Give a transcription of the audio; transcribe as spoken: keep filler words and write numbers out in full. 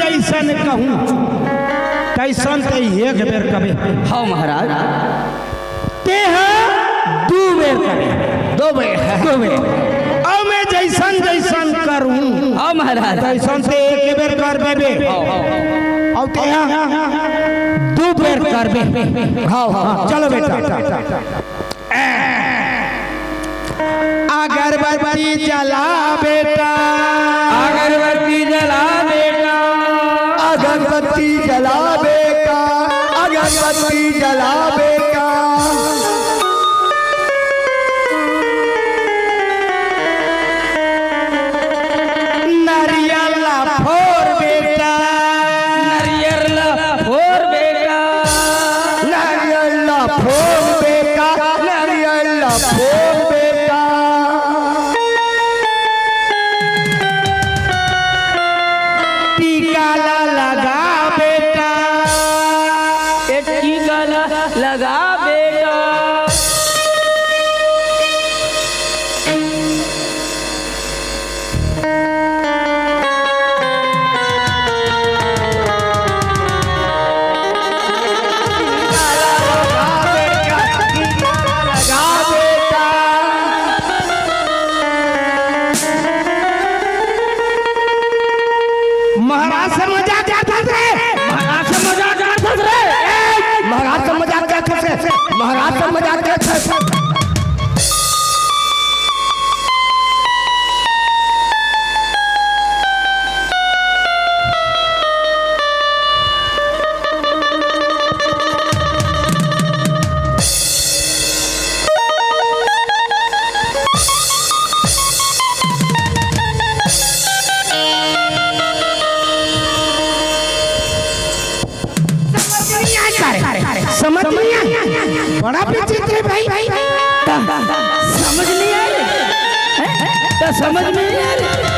जइसन कहूँ, तइसन ते एक बेर कबे। हव महाराज। तेहा दू बेर कबे। दू बेर। दू बेर। अउ मैं जइसन जइसन करूँ, हव महाराज। तइसन ते एक बेर कर देबे। हव, हव। अउ तेहा दू बेर करबे। हव, हव। चलो बेटा। अगरबत्ती जला बेटा। अगरबत्ती जला बेटा। अगरबत्ती जला बेटा। अगरबत्ती जला बेटा। नरियर ला फोर बेटा। नरियर ला फोर बेटा। नरियर ला फोर बेटा। नरियर ला फोर बेटा। टीका ला लगा बेटा। ए टीका ला लगा बेटा। महाराज से मजाक करत हस रे। महाराज से मजाक करत हस रे। ए, महाराज से मजाक करत हस रे। महाराज से मजाक करत हस। समझ नहीं आय का रे? समझ नहीं आय? बड़ा विचित्र हे भाई। त-, समझ नहीं आय रे? हैं? त समझ में नहीं आय रे?